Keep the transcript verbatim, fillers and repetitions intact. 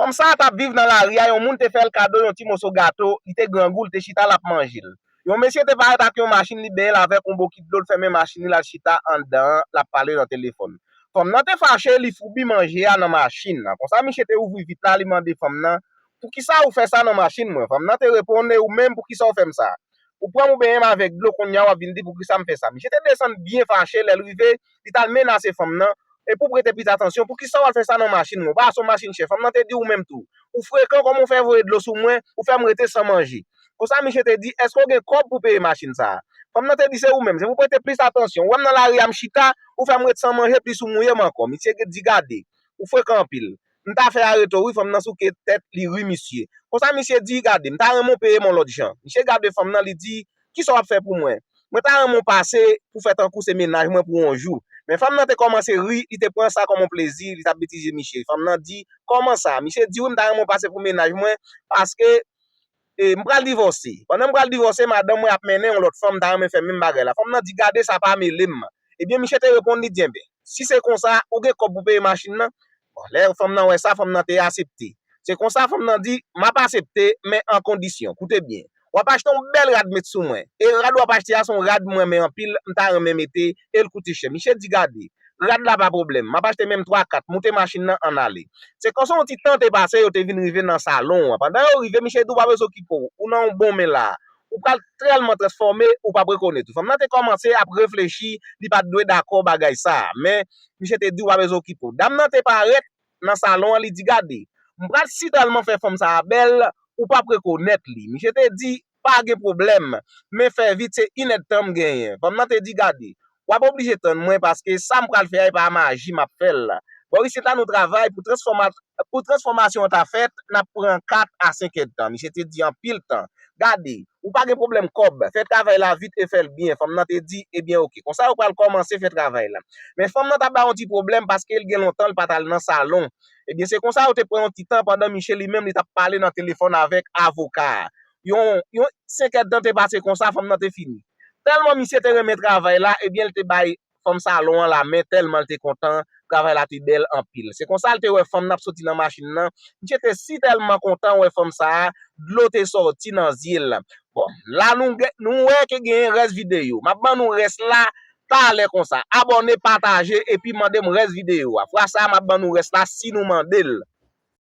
Fanm sa a t ap viv nan lari a, yon moun te fè l kado yon ti moso gato, li te grangou, li te chita l ap manje l. Yon mesye te parèt ak yon machin, li benyen l avèk yon bokit dlo, l fèmen machin li, l al chita anndan an, l ap pale nan telefòn. Fanm nan te fache, li foubi manje a nan machin nan. Konsa, misye te ouvri vit la, li mande fanm nan, "Poukisa ou fè sa nan machin mwen?" Fanm nan te reponn, "E ou menm, poukisa w fè m sa? Ou pran m, ou benyen m avèk dlo, kounye a w ap vin di poukisa m fè sa." Misye te desann byen fache, lè l rive, li t al menase fanm nan, "E pou w prete plis atansyon, poukisa w al fè sa nan machin mwen? Ou pa wè se yon machin chè?" Fanm nan te di, "Ou menm tou. Ou frekan, kòman w fè voye dlo sou mwen, ou fè m rete san manje." Konsa, misye te di, "Èske w gen kòb pou peye machin sa a?" Fanm nan te di, "Se ou menm, se pou w prete plis atansyon. Ou wè m nan lari a, m chita, ou fè m ret san manje, plis ou mouye m ankò." Misye di, "Gade, ou frekan anpil. M ta fè arete w wi." Fanm nan souke tèt, li ri misye. Konsa, misye di, "Gade, m ta renmen w peye m yon lòt jan." Misye gade fanm nan, li di, "Kisa w ap fè pou mwen? Mwen ta renmen w pase pou fè tankou se mennaj mwen pou yon jou." Men fanm nan te kòmanse ri, li te pran sa kòm yon plezi, li t ap betize misye. Fanm nan di, "Kòman sa?" Misye di, "Wi, m ta renmen w pase pou mennaj mwen, paske e, m pral divòse. Pandan m pral divòse, madanm mwen ap mennen yon lòt fanm, m ta renmen fè menm bagay la." Fanm nan di, "Gade, sa pa mele m." Ebyen, misye te reponn, li di, "Enben, si se konsa, ou gen kòb pou peye machin nan?" Bon, lè fanm nan wè sa, fanm nan te aksepte. Se konsa, fanm nan di, "M ap aksepte, men an kondisyon. Koute byen. W ap achte yon bèl rad met sou mwen. E rad w ap achte a, se yon rad mwen renmen anpil, m ta renmen mete, e l koute chè." Misye di, "Gade, rad la pa pwoblèm. M ap achte menm twa, kat, moute machin nan, ann ale." Se konsa yon ti tan te pase, yo te vin rive nan salon an. Pandan yo rive, misye di, "Ou pa bezwen okipe w, ou nan yon bon men la. Ou pral tèlman transfòme, ou p ap rekonèt ou." Fanm nan te kòmanse ap reflechi, li pa t dwe dakò bagay sa a. Men, misye te di, "Ou pa bezwen okipe w." Dam nan te parèt nan salon an, li di, "Gade, m pral si tèlman fè fanm sa a bèl, ou p ap rekonèt li." Misye te di, "Pa gen pwoblèm, men fè vit, se inèdtan m genyen." Fanm nan te di, "Gade, w ap oblije tann mwen, paske sa m pral fè a, e pa maji m ap fè l la. Bò isit la, nou travay pou transfòma-, pou transfòmasyon an ta fèt, n ap pran kat a senk èdtan." Misye te di, "Anpil tan. Gade, ou pa gen pwoblèm kòb, fè travay la vit e fè l byen." Fanm nan te di, "Ebyen, oke." Konsa, yo pral kòmanse fè travay la. Men fanm nan t ap bay yon ti pwoblèm, paske l gen lontan l pa t al nan salon. Ebyen, se konsa, yo te pran yon ti tan pandan misye li menm, li t ap pale nan telefòn avèk avoka a. Yon, yon senk èdtan te pase konsa, fanm nan te fini. Tèlman misye te renmen travay la, ebyen, l te bay fanm salon an lamen, tèlman l te kontan, travay la te bèl anpil. Se konsa, l te wè fanm nan ap soti nan machin nan, misye te si tèlman kontan wè fanm sa a, dlo te sòti nan zye l. Bon, la nou gen, nou wè ke genyen rès videyo. M ap ban nou rès la talè konsa. Abòne, pataje, epi mande m rès videyo a. Fwa sa a, m ap ban nou rès la si nou mande l.